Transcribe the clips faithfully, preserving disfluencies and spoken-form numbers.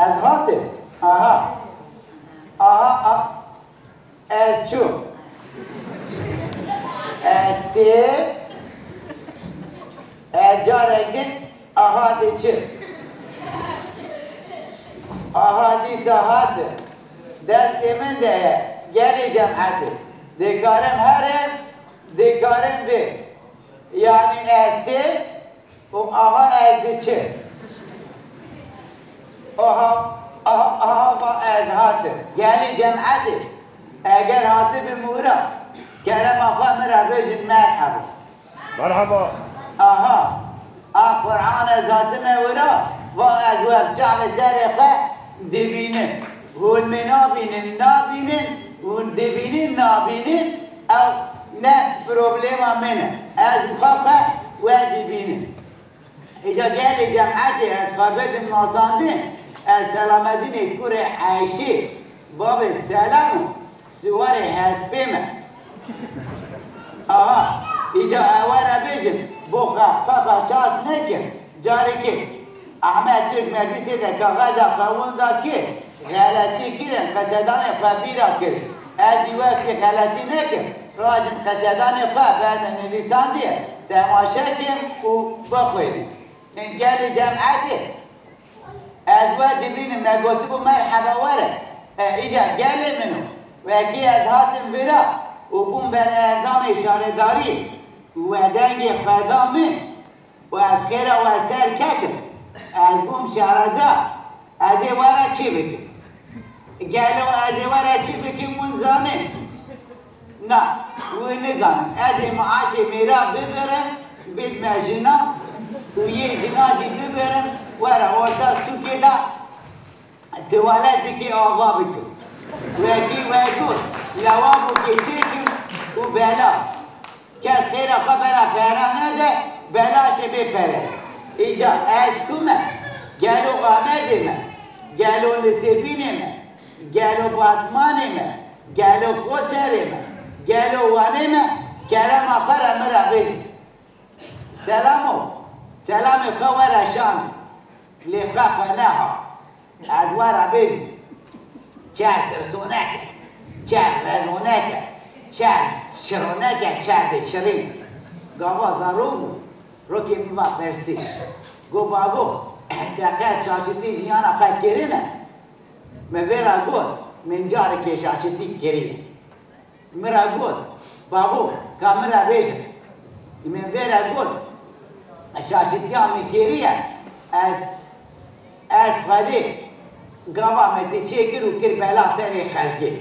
Ez hatim. Aha. Aha, a-, ez çûm. Ez tê. Ez carek din aha diçim. Aha dîsa hatim. Destê min de ye. Gelê cem'etê. Dikarim herim, dikarim bê. Yanî ez tê û aha ez diçim. Aha, aha, aha va ez hatim. Gelê cem'etê. Eger hatibim wira, kerema xwe min re bêjin merheba. Merheba. Aha. A Qur'an ez hatime wira, va ez we bi çavê serê xwe dibînim. Hûn min nabînin, nabînin, hûn dibînin, nabînin, ew ne problema min e. Ez bi xwe xwe we dibînim. Îca gelê cem'etê ez xwe bidim nasandin, ez Selamedînê kurê Eyşê, babê Selamo, siwarê hespê me. Aha, îca ew were bêjim, bo xwe, xwe xwe şaş nekim, carikê Ehmed Türk meclisê de kaxeza xwe winda kir, xeletî kirin, qisedanê xwe bîra kirin. Ez jî wek wî xeletî nekim, rajim qisedanê xwe ber min nivîsandiye, temaşe kim û bixwînim. Min gelê cem'etê, ez we dibînim, me gotibû merheba were. E, îca gelê min o. Wekî ez hatim vira û bûm ber endamê şaredariyê û we dengê xwe da min û ez xêra we ser ketim. Ez bûm şaredar. Ez ê we re çi bikim? Gelo ez ê we re çi bikim, hûn zanê? Na, wî nizanin. Ez ê maaşê mêra bibirim, bidme jina û yê jina jî bibirim, were orta sûkê de tuwalet bikê, ava bikim. Wekî we got, lewabûkê çêkim û bela. Kes xêra xwe bera pera nede, belaşê bê pere. Îca ez ku me? Gelo Amedê me? Gelo Nisêbînê me? Gelo Batmanê me? Gelo Qoserê me? Gelo Wanê me? Kerema xwe re min re bêjin. Selamo, selamê xwe were şan, lê xwe xwe neha. Ez we re bêjim, çer tirsonek e, çer revonek e, çer şironek e, çer diçirîn. Gava zarok bû, rokê min va pirsî. Got, bavo, te qet şaşitî jiyana xwe kirine? Min vê re got, min carekê şaşitî kiriye. Min re got, bavo, ka min re bêje. Min vê re got, şaşitiya min kiriye, ez, ez Xwedê gava me te çêkir û kir bela serê xelkê.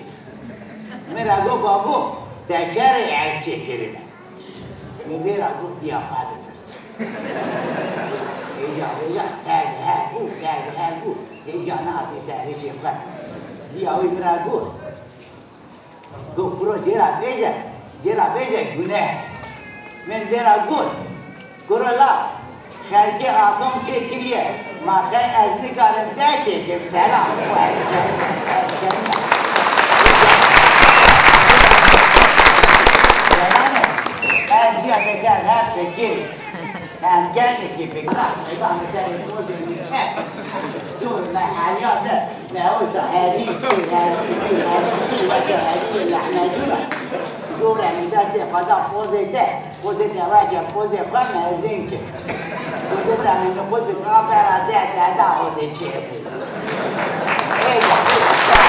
Min re got, bavo, te çerê ez çêkirine? Min vê re got, diya xwe dipirse. Hêja, hêja, tev hev bû, tev hev bû. Hêja nehatî serişê xwe. Diya wî min re got, Got, kuro, jê re bêje, jê re bêje guneh. Min vê re got, kuro la, xelkê atom çêkiriye, ma xey ez nikarim te çêkim, selam, xwe ez kerim, ez kerim. Selam, ez diya te tev hev fikir. Em gelekî fikra, eda li ser pozê min ket. Dûr me herya de, me wisa herî kir, herî kir, herî kir, weke herî lehnecû re. Dûr e min destê xwe da pozê te, pozê te weke pozê xwe mezin kir. Dûr e min li xwe dikira bera ser te da hodê çêbû. Ê, ya, ê, ya.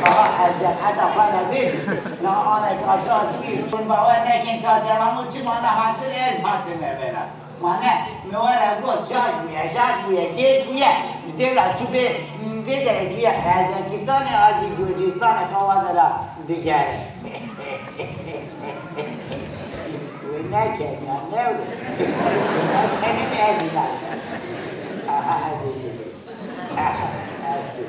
Aha, ez cemeta xwe re bêjim. Na anek aşağı değil. Hûn bawer nekin ka Selamû çima nehatin, ez hatime vera. Ma ne, mi were got, şaş bûye, şaş bûye, gêj bûye. Ji dêvla çû bê, bê derê çûye Qazakistanê, a jî Gurcistanê xewaze ra digere. Wê nekenî ya, ne wê? Nekenî, ez jî naçim. Aha, ez ê jî. Aha, ez jî.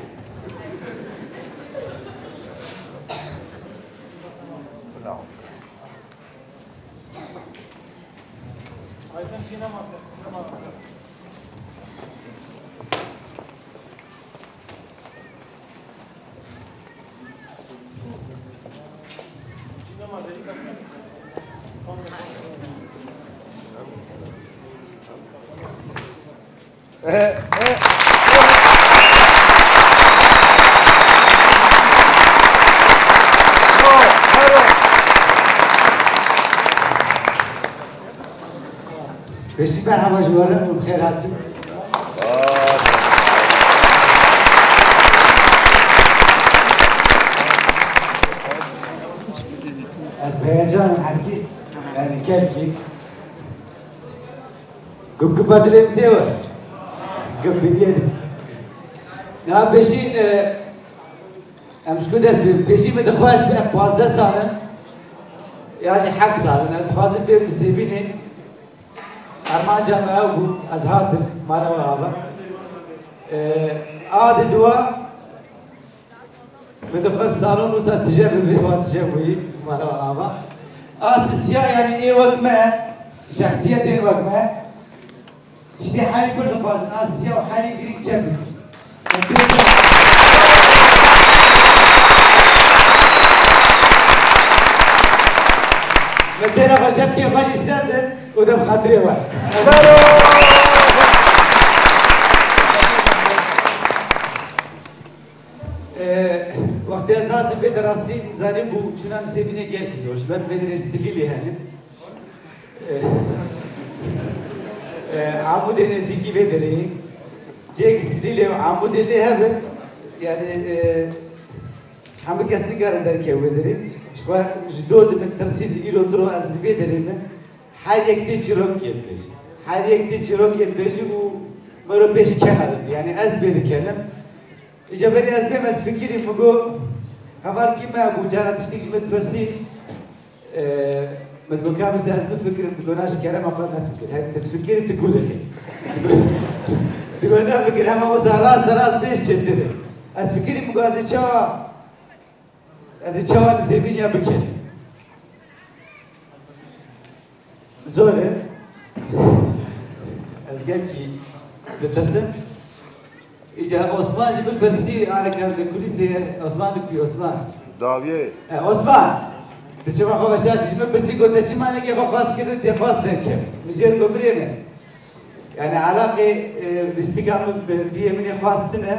Pêşî merheba ji we re, hûn bi xêr hatin. Ez bi heyecan im hemkî, yani gelkî. Gup gupa dilê min tê we. Gup biniye di. Na pêşî, e, em ji ku dest pê, pêşî min dixwest, em pazdeh sal in, ya jî heft sal in. Ez dixwazim bêm bi Sêbînê. Armanca me ew bû, ez hatim, mala we ava. E, a di dua, Min dixwest salon wisa tije bibe, wa tije bûyî, mala ava. A sisiya, yanî ê wek me, şexsiyetên wek me, tiştê herî kur dixwazin, a sisiya û herî girîng çep bikin. Min pê Min têne xwe şevkê xwe jî stendin û dem xatirê we. Ee, wextê ez hatim vê derastî, zanîbû çûna li Sêbînê gelkî zor. Ji ber vê derê stilîlê hene. Ee, e, Amûdê nêzîkî vê derê ye. Cihek stilîlê û Amûdê lê hebe. Yani, e, hemû kes nikare derkeve wê derê. Ji xwe ji do dimin tirsî, îro diro ez li vê derê me. Her yek tê çîrokê dibêje. Her yek tê çîrokê dibêje û mero pêş kena dibe. Yani ez pê dikenim. Îca berî ez bêm, ez fikirî, min got, hevalkî me bû, cara tiştîk ji min dipirsî, e, min digot, ka bise ez bifikirim, digot, na, ji kerema xwe nefikir. Her tu difikirî, tu gû dixî. Digot, nefikir, hema wisa rast rast bêj çêtir e. Ez fikirî, min got, ez ê çawa Ez ê çawa li Sêbîniya bikim? Zor e. Ez gelkî ditirsim. Îca Osman jî min pirsî, areka li kulîsê ye. Osman li ku ye, Osman? Dawiyê. E, Osman! Tu çima xwe veşartî? Ji min pirsî, got, te çima neke xwe xwest kirin, tê xwest derkevî? Min jê re got, birê min. Yani, elaqê, e, lîstika min bi piyê min ê xwest tune.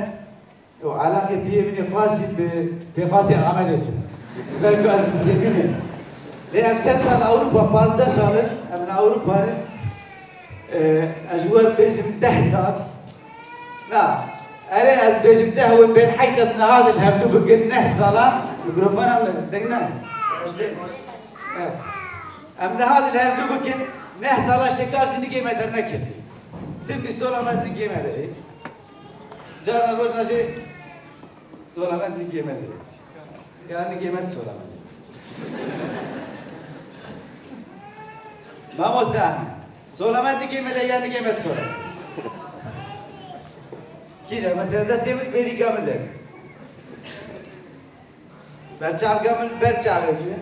Û elaqê piyê min ê xwest jî bi pêxwasê Amedê tune. Ji ber ku ez bi Sêbînê. Lê ev çend sal Ewropa, pazdeh sal in, em li Ewropa ne. Ee, ez ji we bêjim deh sal. Na, erê ez bêjim deh, hûn bên heşt, em niha di li hevdû bikin neh sala, mikrofona min deng ne. Evet. Em niha di li hevdû bikin neh sala şikar ji nigê me derneketî. Tim bî sola me di nigê me de ye. Carna rojna jî sola me nigê me de. Ya nigê me sola me. Mamoste Ahmet. Sola me nigê me de ya nigê me sola me. Kîja mesela destê min bêrîka min de. Berçavka min ber çavê min e,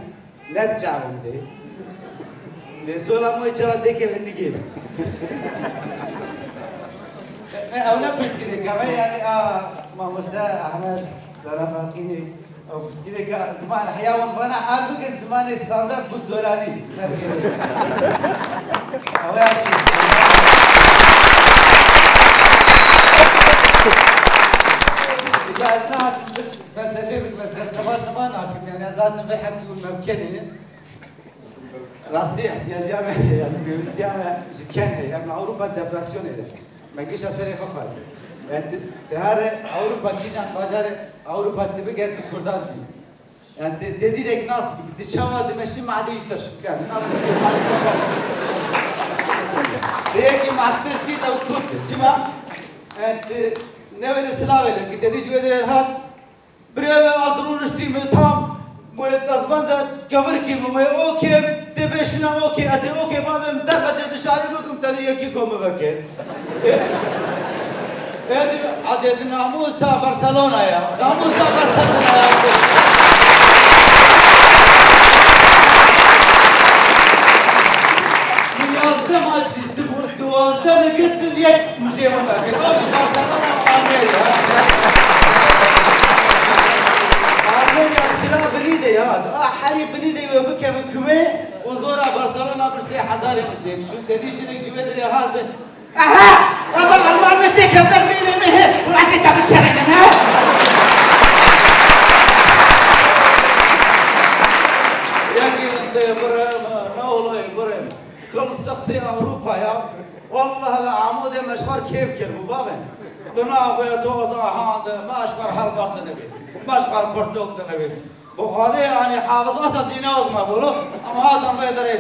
ne di çavê min de ye. Lê sola moyê çawa têkeve nigê min. E, ew ne pirsgirêka me, yani, a, mamoste Ahmet, Zara Farqînê, ew pirsgirêka ziman, heya wan vana hal bikin, zimanê standard bû soranî. Serkevin. Ew ya çi? Îca ez nehatim Felsefê bik, ez felsefa ziman nakim, yani ez zaten ver hemkî hûn mevkenê. Rastî ihtiyaciya me heye, yani pêwistiya me ji ken heye. Em li Ewropa depresyonê de. Me gişa serê xwe xwar. Yani ti, ti here Ewropa kîjan bajarê Ewropa ti biger ti Kurdan bî. Yani ti, ti direk nas bî, ti çawa dimeşî madeyî tirş. Yani nas bî, madeyî tirş. Ti yekî madeyî tirş dît ew Kurd e. Çima? Yani ti newêne silavê li, ki te dî ji wê derê hat, Birê me, ez rûniştî, me tam wê dezbenda kevirkî bû, me okê, tê bêşina okê, ez ê okê bavê min derxezê dişarî bikim, te dê yekî ku min veke. Ê, ê, dî, ez ê di namûsa Barcelona ya, namûsa Barcelona ya. Min yazdeh maç dîstibû, duwazdeh min girtin, yek Muzê min vekir. Ew jî Barcelona Amedê, ha. Amedê ya sila binî de ya. A herî binî de wê bikevin kumê û zora Barcelona birsê hezarê min têk. Çû tedî jinek ji wê derê hat. Aha! Eva Alman min Me ji xwe kêf kir bû, bavê. Tu naxwe toza hande, me ji xwe helbest dinivîs. Me ji xwe pirtûk dinivîs. Bi Xwedê, yanî, Hafiz Esed jî ne wek me bû, lo. Em hatin vê derê.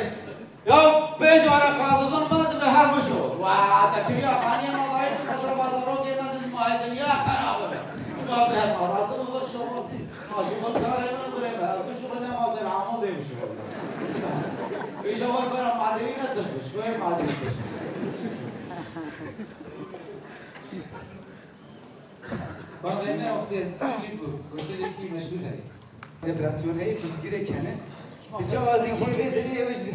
Ya pênc were xwazidin me dibe her mişo. Wa, te kiriya xaniyê me dayê tu mesra bazarokê me diz mahê dinya xerab be. Tu bal be bazar, tu bi şoxul. Ma şoxul karê me gure me. Ez bi şoxul ne mazê amodê bi şoxul. Îja war bera madeyî ne tişt bi. Şoyê madeyî tişt. Bavê me wextê ez çi ku, gotinekî meşhûr heye. Depresyon heye, pirsgirêk hene. Di çawa dikî vê derê ew ji,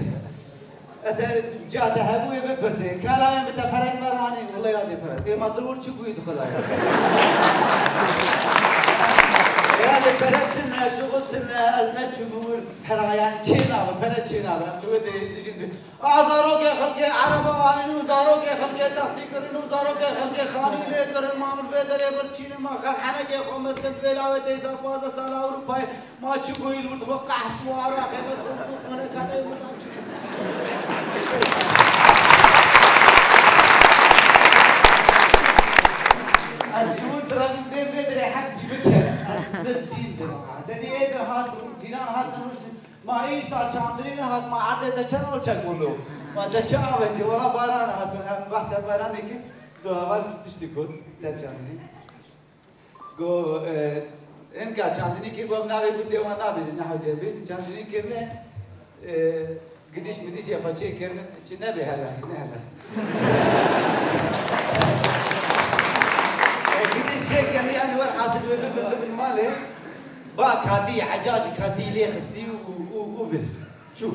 ez her ca te hebûyê bipirsê. Kala em bi te perek me ranî, wele ya dê perek. Ê ma tu wir çi bûyî dixwe la ya? Ya dê perek tune, şuxul tune, ez ne çûbû wir. Pera yani çê nabe, pere çê nabe. Em li wê derê dijîn. A zarokê xelkê ereba anîn û zarokê xelkê taksî kirin û zarokê xelkê xanî lê kirin. Ma min vê derê bir çînin, ma xelk henekê xwe mestin pêla wê teysa pazdeh sala Ewropayê. Ma çi goyî li wir dixwe qehp û araqê me dixwe û xwe ne kanê min çi. Ez ji wir direvim bê vê derê hemkî bikim. Ez dir dîn dim. Te dî ê dir hat, cîran hatin rûşin. Ma îsal çandinî nehat, ma erdê te çend olçek bûn do? Ma te çi avêtî? Wela baran hatun, em behsa baranê kir, do heval tiştî got, ser çandinî. Go, e, hinka çandinî kir, got navê got dê wan nabêjin, ne hewce bêjin, çandinî kirine, e, gidiş midişê xwe çê kirine, çi nebe helex, ne helex. E, gidiş çê kirine, yani wer hasil bibin, bibin malê. Bak hatî, Hecacî hatî lê xistî û, û, û bir. Çû.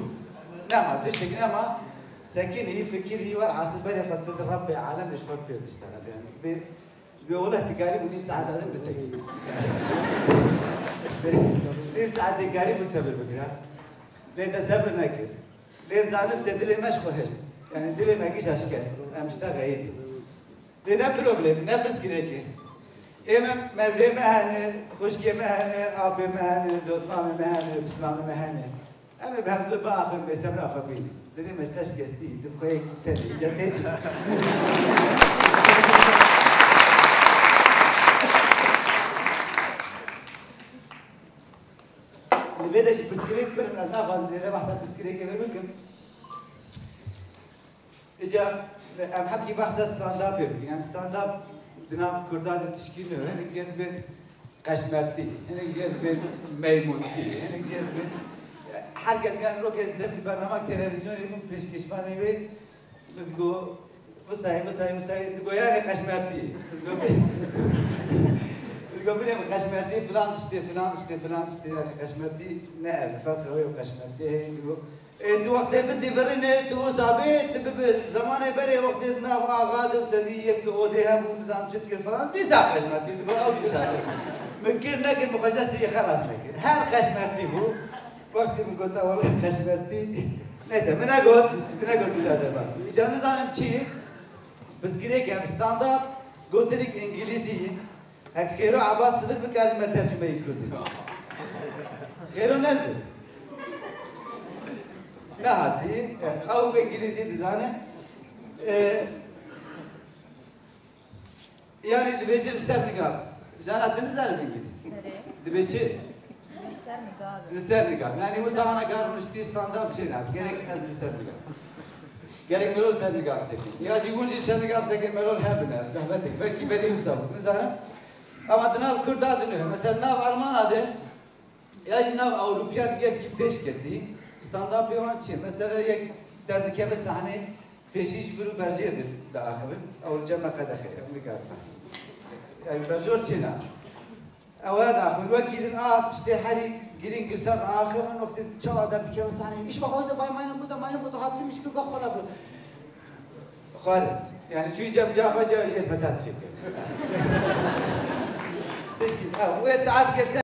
Nema, tiştek nema. Sekinî, fikirî, wer hasil berê xwe did Rebbê alem ji xwe pê biştexel. Yani, bê, bê wele dikarî bû nîv saet adin bisekî. Nîv saet dikarî bû sebir bikira. Lê te sebir nekir. Lê zanim te dilê me ji xwe hişt. Yani, dilê me gişa şikest. Em ji te xeyidî. Lê ne problem, ne pirsgirêk e. Ê me mervê me hene, xwişkê me hene, apê me hene, dotmamê me hene, pismamê me hene. Em ê bi hevdu biaxivin, bê sebra xwe bînin. Dilê me ji te şikestî, tu bi xwe yek tevî, îca tê çi? Li vê de jî pirsgirêk pir in, ez naxwazim zêde behsa pirsgirêkê vir bikim. Îca em hemkî behsa stand-upê bikin. Yani stand-up di nav Kurda de tişkî nû. Hinek jê dibên qeşmertî, hinek jê dibên meymuntî, hinek jê dibên, her kes, yani rokê ez dem di bernamek televîzyonê bûm, pêşkêşvanê wê min digo, "Visayê, visayê, visayê." Digo, "Yani qeşmertî." Digo, "Bi-, digo, binê min qeşmertî, filan tiştê, filan tiştê, filan tiştê, yani qeşmertî ne ev, ferqê wê û qeşmertî heye." Digo, Ê, tu wextê bizdî virînê, tu wisa bê, tu bibi zemanê berê wextê di nav axa de û te dî yek di odê hebû, nizam çi dikir falan, dîsa qeşmertî dibe, ew jî çatir. Min kir nekir, min xwe ji destê yê xelas nekir. Her qeşmertî bû. Wextê min got, "Wele qeşmertî." Neyse, min negot, min negot dîsa derbas bû. Îca nizanim çi, pirsgirêk ev stand-up, gotinik îngilîzî, Hek Xêro Ebas divir bikare ji me tercumeyî kurdî. Xêro ne li vir. Nehatî, ew îngilîzî dizane. E, yani dibêje li ser nigar. Jana tu nizanî îngilîz. Nerê? Dibê çi? Li ser nigar. Li ser nigar. Yani wisa ana gar hûn ji tî stand-up çê ne. Gerek ez li ser nigar. Gerek mero li ser nigar sekin. Ya jî hûn jî ser nigar sekin mero li hev bine. Sohbetek. Belkî berî wisa bû. Nizanim. Ama di nav Kurda de ne. Mesela nav Almana de ya jî nav Ewropiya diger kî pêş ketî. Stand-upê wan çi? Mesela yek derdikeve sahnê pêşî ji vir û berjêr de diaxivin. Ew li cem me qedexe. Ew nikare. Yani berjor çê ne. Ew ya daxwin, wekî din a tiştê herî girîng li ser axivin, wextê çawa derdikeve sahneyê, "Îş bak, oyda bay mayne burada, mayne burada, hat fî mişkî gak xwe bro." Xwar, yani çûyî cem ca xwe, ca jê petat çêkir. Tişkî, ha, wê saet gelse